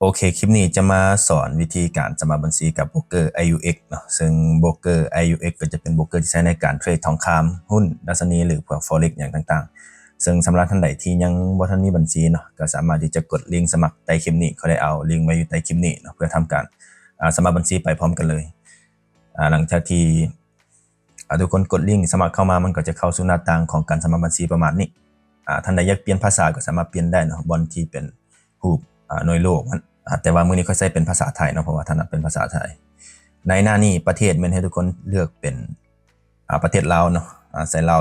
ໂອເຄ ຄລິບນີ້ຈະມາສອນວິທີການສະໝັກບັນຊີກັບໂບຣກເກີ ໄອຢູເອັກ ເນາະ, ເຊິ່ງໂບຣກເກີ ໄອຢູເອັກ ກໍຈະເປັນໂບຣກເກີທີ່ໃຊ້ໃນການເທຣດທອງຄຳ, ຫຸ້ນ, ດັດຊະນີ ຫຼື ພວກ Forex ຫຍັງຕ່າງໆ. ເຊິ່ງສຳລັບທ່ານໃດທີ່ຍັງບໍ່ທັນມີບັນຊີເນາະ, ກໍສາມາດທີ່ຈະກົດລິງສະໝັກໃຕ້ຄລິບນີ້, ຂ້ອຍໄດ້ເອົາລິງໄວ້ຢູ່ໃຕ້ຄລິບນີ້ເນາະ, ເພື່ອທຳການ ອາ ສະໝັກບັນຊີໄປພ້ອມກັນເລີຍ. ອາ ຫຼັງຈາກທີ່ ອາ ທຸກຄົນກົດລິງສະໝັກເຂົ້າມາ, ມັນກໍຈະເຂົ້າສູ່ໜ້າຕ່າງຂອງການສະໝັກບັນຊີປະມານນີ້. ອາ ທ່ານໃດຢາກປ່ຽນພາສາກໍສາມາດປ່ຽນໄດ້ເນາະ, ບ່ອນທີ່ເປັນຮູບ ອາ ໜ່ວຍໂລກມັນ. ອາ ແຕ່ວ່າມື້ນີ້ຂ້ອຍໃຊ້ເປັນພາສາໄທເນາະ, ເພາະວ່າຖະໜັດເປັນພາສາໄທ. ໃນໜ້ານີ້ປະເທດແມ່ນໃຫ້ທຸກຄົນເລືອກເປັນ ອາ ປະເທດລາວເນາະ, ອາ ໃສ່ລາວ.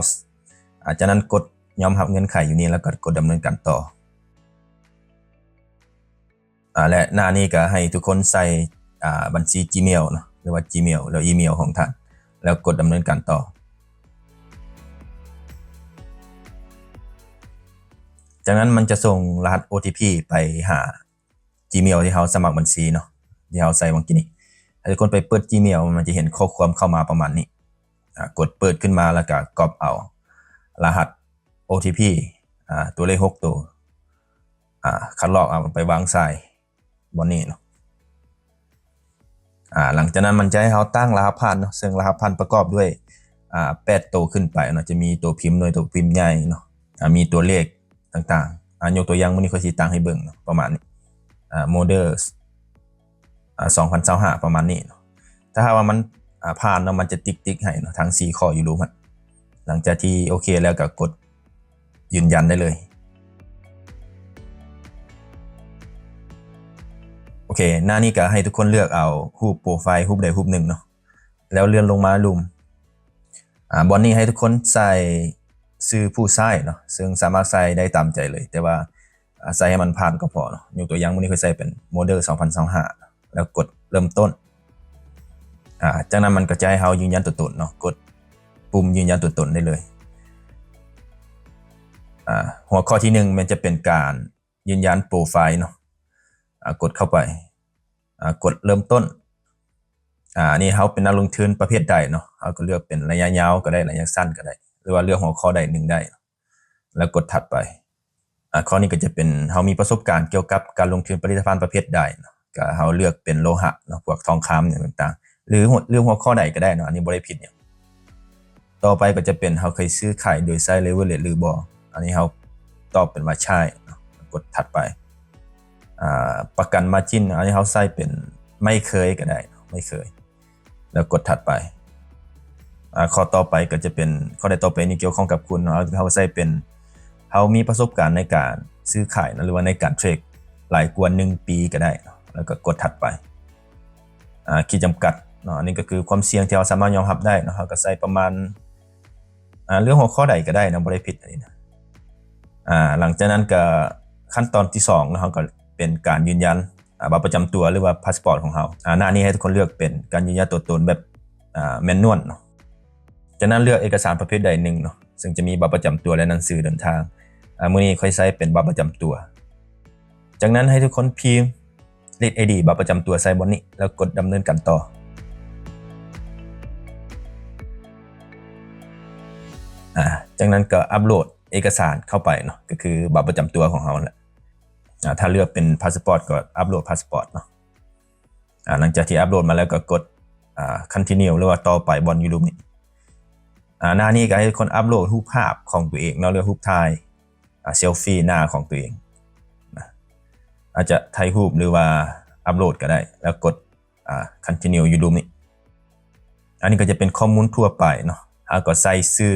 ອາ ຈາກນັ້ນກົດຍອມຮັບເງື່ອນໄຂຢູ່ນີ້ ແລ້ວກໍກົດດຳເນີນການຕໍ່. ອາ ແລະ ໜ້ານີ້ກໍໃຫ້ທຸກຄົນໃສ່ ອາ ບັນຊີ Gmail ເນາະ ຫຼືວ່າ Gmail ແລ້ວອີເມວຂອງທ່ານ ແລ້ວກົດດຳເນີນການຕໍ່. ຈາກນັ້ນມັນຈະສົ່ງລະຫັດ ໂອທີພີ ໄປຫາ Gmail ທີ່ເຮົາສະໝັກບັນຊີເນາະ, ທີ່ເຮົາໃສ່ຫວ່າງກີ້ນີ້. ໃຫ້ທຸກຄົນໄປເປີດ Gmail ມັນຈະເຫັນຂໍ້ຄວາມເຂົ້າມາປະມານນີ້. ອາ ກົດເປີດຂຶ້ນມາ ແລ້ວກໍກັອບເອົາລະຫັດ ໂອທີພີ ອາ ຕົວເລກຫົກໂຕ ອາ ຄັດລອກເອົາໄປວາງໃສ່ບ່ອນນີ້ເນາະ. ອາ ຫຼັງຈາກນັ້ນມັນຈະໃຫ້ເຮົາຕັ້ງລະຫັດຜ່ານເນາະ, ເຊິ່ງລະຫັດຜ່ານປະກອບດ້ວຍ ອາ ແປດໂຕຂຶ້ນໄປເນາະ, ຈະມີຕົວພິມໜ່ວຍ ຕົວພິມໃຫຍ່ເນາະ, ອາ ມີຕົວເລກຕ່າງໆ. ອາ ຍົກຕົວຢ່າງ ມື້ນີ້ຂ້ອຍຊິຕັ້ງໃຫ້ເບິ່ງເນາະ, ປະມານນີ້ ອາ ໂມເດີ ອາ ສອງພັນຊາວຫ້າ ປະມານນີ້ເນາະ. ຖ້າຫາກວ່າມັນ ອາ ຜ່ານເນາະ, ມັນຈະຕິກໆໃຫ້ເນາະ ທັງສີ່ຂໍ້ຢູ່ຮູບຫັ້ນ. ຫຼັງຈາກທີ່ໂອເຄແລ້ວກໍກົດຢືນຢັນໄດ້ເລີຍ. ໂອເຄ ໜ້ານີ້ກໍໃຫ້ທຸກຄົນເລືອກເອົາຮູບໂປຣໄຟລ໌ ຮູບໃດຮູບໜຶ່ງເນາະ, ແລ້ວເລື່ອນລົງມາລຸ່ມ. ອາ ບ່ອນນີ້ໃຫ້ທຸກຄົນໃສ່ຊື່ຜູ້ໃຊ້ເນາະ, ເຊິ່ງສາມາດໃສ່ໄດ້ຕາມໃຈເລີຍ, ແຕ່ວ່າ ອາ ໃສ່ໃຫ້ມັນຜ່ານກໍພໍເນາະ. ຍົກຕົວຢ່າງ ມື້ນີ້ຂ້ອຍໃສ່ເປັນໂມເດີ ສອງພັນຊາວຫ້າ ແລ້ວກົດເລີ່ມຕົ້ນ. ອາ ຈາກນັ້ນມັນກໍຈະໃຫ້ເຮົາຢືນຢັນຕົວຕົນເນາະ, ກົດປຸ່ມຢືນຢັນຕົວຕົນໄດ້ເລີຍ. ອາ ຫົວຂໍ້ທີໜຶ່ງແມ່ນຈະເປັນການຢືນຢັນໂປຣໄຟລ໌ເນາະ. ອາ ກົດເຂົ້າໄປ. ອາ ກົດເລີ່ມຕົ້ນ. ອາ ອັນນີ້ເຮົາເປັນນັກລົງທຶນປະເພດໃດເນາະ, ເຮົາກໍເລືອກເປັນໄລຍະຍາວກໍໄດ້ ໄລຍະສັ້ນກໍໄດ້ ຫຼືວ່າເລືອກຫົວຂໍ້ໃດໜຶ່ງໄດ້ ແລ້ວກົດຖັດໄປ. ອາ ຂໍ້ນີ້ກໍຈະເປັນເຮົາມີປະສົບການກ່ຽວກັບການລົງທຶນຜະລິດຕະພັນປະເພດໃດເນາະ, ກໍເຮົາເລືອກເປັນໂລຫະເນາະ, ພວກທອງຄຳຫຍັງຕ່າງໆ ຫຼື ເລືອກຫົວຂໍ້ໃດກໍໄດ້ເນາະ, ອັນນີ້ບໍ່ໄດ້ຜິດຫຍັງ. ຕໍ່ໄປກໍຈະເປັນເຮົາເຄີຍຊື້ຂາຍໂດຍໃຊ້ leverage ຫຼືບໍ່, ອັນນີ້ເຮົາຕອບເປັນວ່າໃຊ່ເນາະ, ກົດຖັດໄປ. ອາ ປະກັນ margin ອັນນີ້ເຮົາໃສ່ເປັນໄມ່ເຄີຍກໍໄດ້ເນາະ, ໄມ່ເຄີຍ ແລ້ວກົດຖັດໄປ. ອາ ຂໍ້ຕໍ່ໄປກໍຈະເປັນ ຂໍ້ໃດຕໍ່ໄປນີ້ກ່ຽວຂ້ອງກັບຄຸນເນາະ, ເຮົາ ເຮົາໃສ່ເປັນ ເຮົາມີປະສົບການໃນການຊື້ຂາຍເນາະ ຫຼືວ່າໃນການເທຣດຫຼາຍກວ່າໜຶ່ງປີກໍໄດ້ເນາະ, ແລ້ວກໍກົດຖັດໄປ. ອາ ຂີດຈຳກັດເນາະ, ອັນນີ້ກໍຄືຄວາມສ່ຽງທີ່ເຮົາສາມາດຍອມຮັບໄດ້ເນາະ, ເຮົາກໍໃສ່ປະມານ ອາ ເລືອກຫົວຂໍ້ໃດກໍໄດ້ເນາະ, ບໍ່ໄດ້ຜິດອັນນີ້ນະ. ອາ ຫຼັງຈາກນັ້ນກໍຂັ້ນຕອນທີສອງເນາະ, ເຮົາກໍເປັນການຢືນຢັນ ອາ ບັດປະຈຳຕົວ ຫຼືວ່າພາສປອດຂອງເຮົາ. ອາ ໜ້ານີ້ໃຫ້ທຸກຄົນເລືອກເປັນການຢືນຢັນຕົວຕົນແບບ ອາ manual ເນາະ. ຈາກນັ້ນເລືອກເອກະສານປະເພດໃດໜຶ່ງເນາະ, ເຊິ່ງຈະມີບັດປະຈຳຕົວ ແລະ ໜັງສືເດີນທາງ. ອາ ມື້ນີ້ຂ້ອຍໃຊ້ເປັນບັດປະຈຳຕົວ. ຈາກນັ້ນໃຫ້ທຸກຄົນພິມ Lead ໄອ ດີ ບັດປະຈຳຕົວໃສ່ບ່ອນນີ້ ແລ້ວກົດດຳເນີນການຕໍ່. ອາ ຈາກນັ້ນກໍອັບໂຫຼດເອກະສານເຂົ້າໄປເນາະ, ກໍຄືບັດປະຈຳຕົວຂອງເຮົານັ້ນແຫຼະ. ອາ ຖ້າເລືອກເປັນພາສປອດກໍອັບໂຫຼດພາສປອດເນາະ. ອາ ຫຼັງຈາກທີ່ອັບໂຫຼດມາແລ້ວກໍກົດ ອາ continue ຫຼືວ່າຕໍ່ໄປບ່ອນຢູ່ລຸ່ມນີ້. ອາ ໜ້ານີ້ກໍໃຫ້ຄົນອັບໂຫຼດຮູບພາບຂອງຕົວເອງເນາະ, ຫຼືຮູບຖ່າຍ ອາ ເຊລຟີໜ້າຂອງຕົວເອງນະ, ອາດຈະຖ່າຍຮູບ ຫຼືວ່າອັບໂຫຼດກໍໄດ້ ແລ້ວກົດ ອາ continue ຢູ່ລຸ່ມນີ້. ອັນນີ້ກໍຈະເປັນຂໍ້ມູນທົ່ວໄປເນາະ, ເຮົາກໍໃສ່ຊື່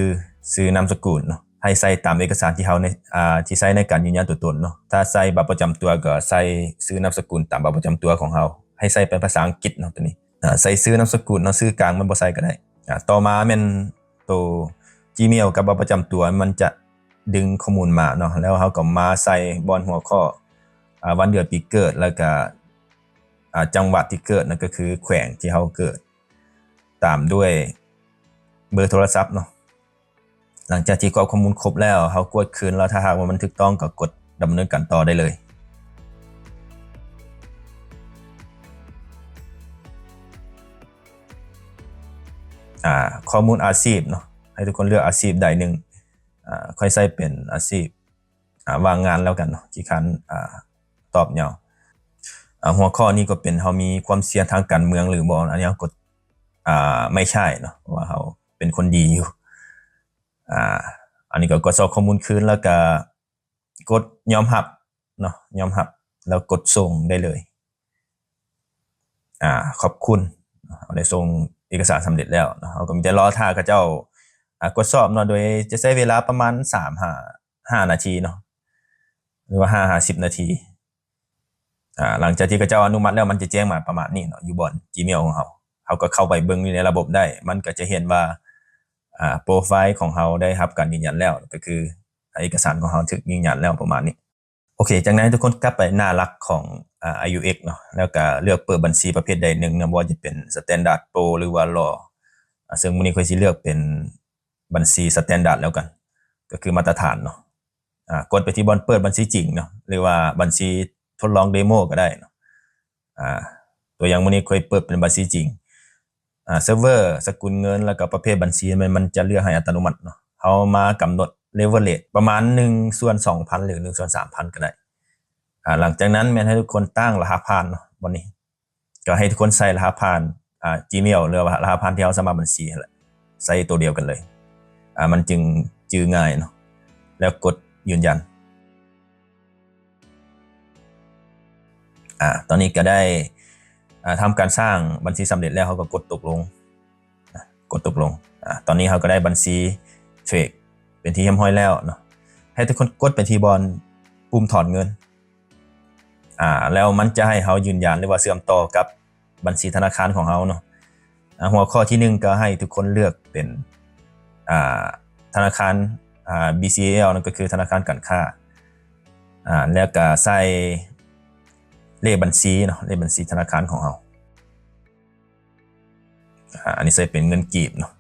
ຊື່ນາມສະກຸນເນາະ, ໃຫ້ໃສ່ຕາມເອກະສານທີ່ເຮົາໃນ ອາ ທີ່ໃຊ້ໃນການຢືນຢັນຕົວຕົນເນາະ. ຖ້າໃສ່ບັດປະຈຳຕົວກໍໃສ່ຊື່ນາມສະກຸນຕາມບັດປະຈຳຕົວຂອງເຮົາ, ໃຫ້ໃສ່ເປັນພາສາອັງກິດເນາະ ຕົວນີ້. ອາ ໃສ່ຊື່ນາມສະກຸນເນາະ, ຊື່ກາງມັນບໍ່ໃສ່ກໍໄດ້. ອາ ຕໍ່ມາແມ່ນໂຕ Gmail ກັບບັດປະຈຳຕົວ ມັນຈະດຶງຂໍ້ມູນມາເນາະ, ແລ້ວເຮົາກໍມາໃສ່ບ່ອນຫົວຂໍ້ ອາ ວັນເດືອນປີເກີດ ແລ້ວກະ ອາ ຈັງຫວັດທີ່ເກີດ ນັ້ນກໍຄືແຂວງທີ່ເຮົາເກີດ, ຕາມດ້ວຍເບີໂທລະສັບເນາະ. ຫຼັງຈາກທີ່ກອກຂໍ້ມູນຄົບແລ້ວ, ເຮົາກວດຄືນ ແລ້ວຖ້າຫາກວ່າມັນຖືກຕ້ອງກໍກົດດຳເນີນການຕໍ່ໄດ້ເລີຍ. ອາ ຂໍ້ມູນອາຊີບເນາະ, ໃຫ້ທຸກຄົນເລືອກອາຊີບໃດໜຶ່ງ. ອາ ຂ້ອຍໃສ່ເປັນອາຊີບ ອາ ວ່າງງານແລ້ວກັນເນາະ, ຂີ້ຄ້ານ ອາ ຕອບຍາວ. ອ່າ ຫົວຂໍ້ນີ້ກໍເປັນ ເຮົາມີຄວາມສ່ຽງທາງການເມືອງຫຼືບໍ່? ອັນນີ້ເຮົາກົດ ອ່າ ໄມ່ໃຊ່ເນາະ ເພາະວ່າເຮົາເປັນຄົນດີຢູ່. ອ່າ ອັນນີ້ກໍກວດສອບຂໍ້ມູນຄືນ ແລ້ວກໍກົດຍອມຮັບເນາະ, ຍອມຮັບ ແລ້ວກົດສົ່ງໄດ້ເລີຍ. ອ່າ ຂອບຄຸນ, ເຮົາໄດ້ສົ່ງເອກະສານສຳເລັດແລ້ວເນາະ. ເຮົາກໍມີແຕ່ລໍຖ້າເຂົາເຈົ້າ ອ່າ ກວດສອບເນາະ, ໂດຍຈະໃຊ້ເວລາປະມານສາມຫາຫ້ານາທີເນາະ ຫຼືວ່າຫ້າຫາສິບນາທີ. ອ່າ ຫຼັງຈາກທີ່ເຂົາເຈົ້າອະນຸມັດແລ້ວ ມັນຈະແຈ້ງມາປະມານນີ້ເນາະ ຢູ່ບ່ອນ Gmail ຂອງເຮົາ. ເຮົາກໍເຂົ້າໄປເບິ່ງຢູ່ໃນລະບົບໄດ້ ມັນກໍຈະເຫັນວ່າ ອ່າ ໂປຣໄຟລ໌ຂອງເຮົາໄດ້ຮັບການຢືນຢັນແລ້ວ ກໍຄືເອກະສານຂອງເຮົາຖືກຢືນຢັນແລ້ວ ປະມານນີ້. ໂອເຄ ຈາກນັ້ນໃຫ້ທຸກຄົນກັບໄປໜ້າຫຼັກຂອງ ອ່າ IUX ເນາະ ແລ້ວກໍເລືອກເປີດບັນຊີປະເພດໃດໜຶ່ງນະ ບໍ່ວ່າຈະເປັນ Standard Pro ຫຼືວ່າ Raw ອ່າ ເຊິ່ງມື້ນີ້ຂ້ອຍຊິເລືອກເປັນບັນຊີ Standard ແລ້ວກັນ ກໍຄືມາດຕະຖານເນາະ. ອ່າ ກົດໄປທີ່ບ່ອນເປີດບັນຊີຈິງເນາະ ຫຼືວ່າບັນຊີທົດລອງ Demo ກໍໄດ້ເນາະ. ອ່າ ຕົວຢ່າງມື້ນີ້ຂ້ອຍເປີດເປັນບັນຊີຈິງ. ອ່າ ເຊີເວີ, ສະກຸນເງິນ ແລ້ວກໍປະເພດບັນຊີ ມັນ ມັນຈະເລືອກໃຫ້ອັດຕະໂນມັດເນາະ. ເຮົາມາກຳນົດ leverage ປະມານໜຶ່ງສ່ວນສອງພັນ ຫຼື ໜຶ່ງສ່ວນສາມພັນກໍໄດ້. ອ່າ ຫຼັງຈາກນັ້ນແມ່ນໃຫ້ທຸກຄົນຕັ້ງລະຫັດຜ່ານເນາະ ບ່ອນນີ້ ກໍໃຫ້ທຸກຄົນໃສ່ລະຫັດຜ່ານ ອ່າ Gmail ຫຼືວ່າລະຫັດຜ່ານທີ່ເຮົາສະໝັກບັນຊີຫັ້ນແຫຼະ ໃສ່ໂຕດຽວກັນເລີຍ. ອ່າ ມັນຈຶ່ງຈື່ງ່າຍເນາະ ແລ້ວກົດຢືນຢັນ. ອ່າ ຕອນນີ້ກໍໄດ້ ອ່າ ທຳການສ້າງບັນຊີສຳເລັດແລ້ວ ເຮົາກໍກົດຕົກລົງ ອ່າ ກົດຕົກລົງ. ອ່າ ຕອນນີ້ເຮົາກໍໄດ້ບັນຊີ Trade ເປັນທີ່ຮຽບຮ້ອຍແລ້ວເນາະ. ໃຫ້ທຸກຄົນກົດໄປທີ່ບ່ອນປຸ່ມຖອນເງິນ ອ່າ ແລ້ວມັນຈະໃຫ້ເຮົາຢືນຢັນ ຫຼືວ່າເຊື່ອມຕໍ່ກັບບັນຊີທະນາຄານຂອງເຮົາເນາະ. ອ່າ ຫົວຂໍ້ທີໜຶ່ງ ກໍໃຫ້ທຸກຄົນເລືອກເປັນ ອ່າ ທະນາຄານ ອ່າ BCL ນັ້ນກໍຄືທະນາຄານການຄ້າ ອ່າ ແລ້ວກໍໃສ່ເລກບັນຊີເນາະ, ເລກບັນຊີທະນາຄານຂອງເຮົາ. ອ່າ ອັນນີ້ໃສ່ເປັນເງິນກີບເນາະ.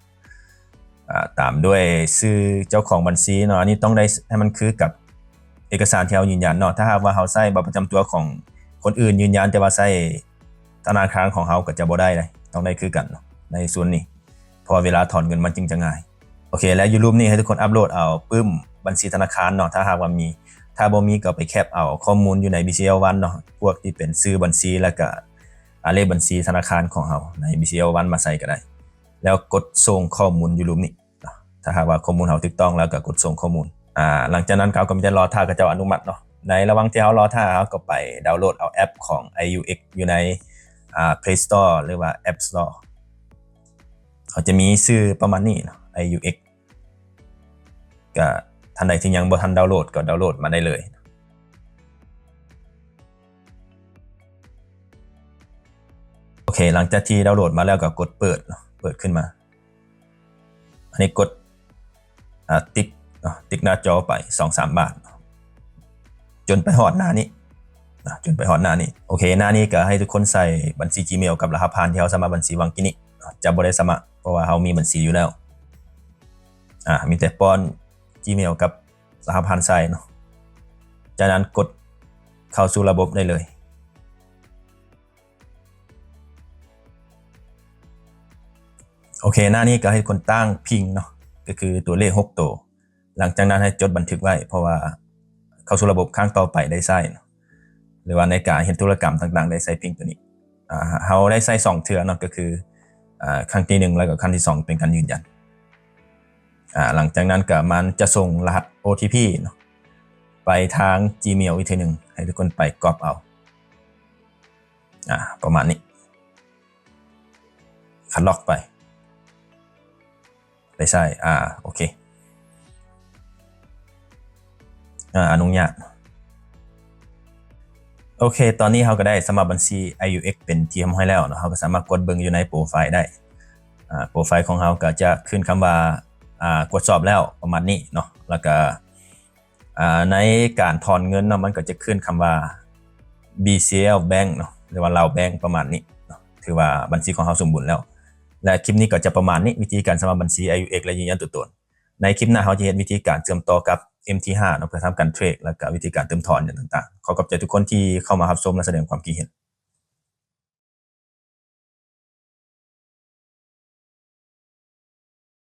ອ່າ ຕາມດ້ວຍຊື່ເຈົ້າຂອງບັນຊີເນາະ, ອັນນີ້ຕ້ອງໄດ້ໃຫ້ມັນຄືກັບເອກະສານທີ່ເຮົາຢືນຢັນເນາະ. ຖ້າຫາກວ່າເຮົາໃຊ້ບັດປະຈຳຕົວຂອງຄົນອື່ນຢືນຢັນ ແຕ່ວ່າໃຊ້ທະນາຄານຂອງເຮົາກໍຈະບໍ່ໄດ້ເດ້, ຕ້ອງໄດ້ຄືກັນເນາະ ໃນສ່ວນນີ້, ເພາະວ່າເວລາຖອນເງິນມັນຈຶ່ງຈະງ່າຍ. ໂອເຄ ແລ້ວຢູ່ຮູບນີ້ໃຫ້ທຸກຄົນອັບໂຫຼດເອົາປຶ້ມບັນຊີທະນາຄານເນາະ ຖ້າຫາກວ່າມີ, ຖ້າບໍ່ມີກໍໄປແຄບເອົາຂໍ້ມູນຢູ່ໃນ BCL One ເນາະ, ພວກທີ່ເປັນຊື່ບັນຊີ ແລ້ວກະ ອາ ເລກບັນຊີທະນາຄານຂອງເຮົາໃນ BCL One ມາໃສ່ກໍໄດ້ ແລ້ວກົດສົ່ງຂໍ້ມູນຢູ່ຮູບນີ້ເນາະ. ຖ້າຫາກວ່າຂໍ້ມູນເຮົາຖືກຕ້ອງແລ້ວກໍກົດສົ່ງຂໍ້ມູນ. ອາ ຫຼັງຈາກນັ້ນເຮົາກໍມີແຕ່ລໍຖ້າເຂົາເຈົ້າອະນຸມັດເນາະ. ໃນລະຫວ່າງທີ່ເຮົາລໍຖ້າ ເຮົາກໍໄປດາວໂຫຼດເອົາແອັບຂອງ IUX ຢູ່ໃນ ອາ Play Store ຫຼືວ່າ App Store. ເຂົາຈະມີຊື່ປະມານນີ້ເນາະ IUX. ກະທ່ານໃດທີ່ຍັງບໍ່ທັນດາວໂຫຼດກໍດາວໂຫຼດມາໄດ້ເລີຍ. ໂອເຄ ຫຼັງຈາກທີ່ດາວໂຫຼດມາແລ້ວກໍກົດເປີດເນາະ, ເປີດຂຶ້ນມາ. ອັນນີ້ກົດ ອາ ຕິກເນາະ, ຕິກໜ້າຈໍໄປສອງສາມບາດເນາະ ຈົນໄປຮອດໜ້ານີ້ເນາະ, ຈົນໄປຮອດໜ້ານີ້. ໂອເຄ ໜ້ານີ້ກໍໃຫ້ທຸກຄົນໃສ່ບັນຊີ Gmail ກັບລະຫັດຜ່ານທີ່ເຮົາສະໝັກບັນຊີຫວ່າງກີ້ນີ້ເນາະ, ຈະບໍ່ໄດ້ສະໝັກ ເພາະວ່າເຮົາມີບັນຊີຢູ່ແລ້ວ. ອາ ມີແຕ່ປ້ອນ Gmail ກັບລະຫັດຜ່ານໃສ່ເນາະ, ຈາກນັ້ນກົດເຂົ້າສູ່ລະບົບໄດ້ເລີຍ. ໂອເຄ ໜ້ານີ້ກໍໃຫ້ຄົນຕັ້ງພິງເນາະ, ກໍຄືຕົວເລກຫົກໂຕ. ຫຼັງຈາກນັ້ນໃຫ້ຈົດບັນທຶກໄວ້ ເພາະວ່າເຂົ້າສູ່ລະບົບຄັ້ງຕໍ່ໄປໄດ້ໃຊ້ເນາະ ຫຼືວ່າໃນການເຮັດທຸລະກຳຕ່າງໆ ໄດ້ໃຊ້ພິງຕົວນີ້. ອາ ເຮົາໄດ້ໃຊ້ສອງເທື່ອເນາະ, ກໍຄື ອາ ຄັ້ງທີໜຶ່ງ ແລ້ວກໍຄັ້ງທີສອງເປັນການຢືນຢັນ. ອາ ຫຼັງຈາກນັ້ນກໍມັນຈະສົ່ງລະຫັດ ໂອທີພີ ເນາະ ໄປທາງ Gmail ອີກເທື່ອໜຶ່ງ, ໃຫ້ທຸກຄົນໄປກັອບເອົາ. ອາ ປະມານນີ້ ຄັດລອກໄປ ໄປໃສ່ ອາ ໂອເຄ ອາ ອະນຸຍາດ. ໂອເຄ ຕອນນີ້ເຮົາກໍໄດ້ສະໝັກບັນຊີ IUX ເປັນທີ່ຮຽບຮ້ອຍແລ້ວເນາະ, ເຮົາກໍສາມາດກົດເບິ່ງຢູ່ໃນໂປຣໄຟລ໌ໄດ້. ອາ ໂປຣໄຟລ໌ຂອງເຮົາກໍຈະຂຶ້ນຄຳວ່າ ອາ ກວດສອບແລ້ວ ປະມານນີ້ເນາະ, ແລ້ວກໍ ອາ ໃນການຖອນເງິນເນາະ ມັນກໍຈະຂຶ້ນຄຳວ່າ BCL Bank ເນາະ ຫຼືວ່າ Lao Bank ປະມານນີ້ເນາະ, ຖືວ່າບັນຊີຂອງເຮົາສົມບູນແລ້ວ. ແລະ ຄລິບນີ້ກໍຈະປະມານນີ້, ວິທີການສະໝັກບັນຊີ IUX ແລະ ຢືນຢັນຕົວຕົນ. ໃນຄລິບໜ້າເຮົາຈະເຮັດວິທີການເຊື່ອມຕໍ່ກັບ MT five ເນາະ ເພື່ອທຳການເທຣດ ແລະ ກະວິທີການຕື່ມຖອນຫຍັງຕ່າງໆ. ຂໍຂອບໃຈທຸກຄົນທີ່ເຂົ້າມາຮັບຊົມ ແລະ ສະແດງຄວາມຄິດເຫັນ.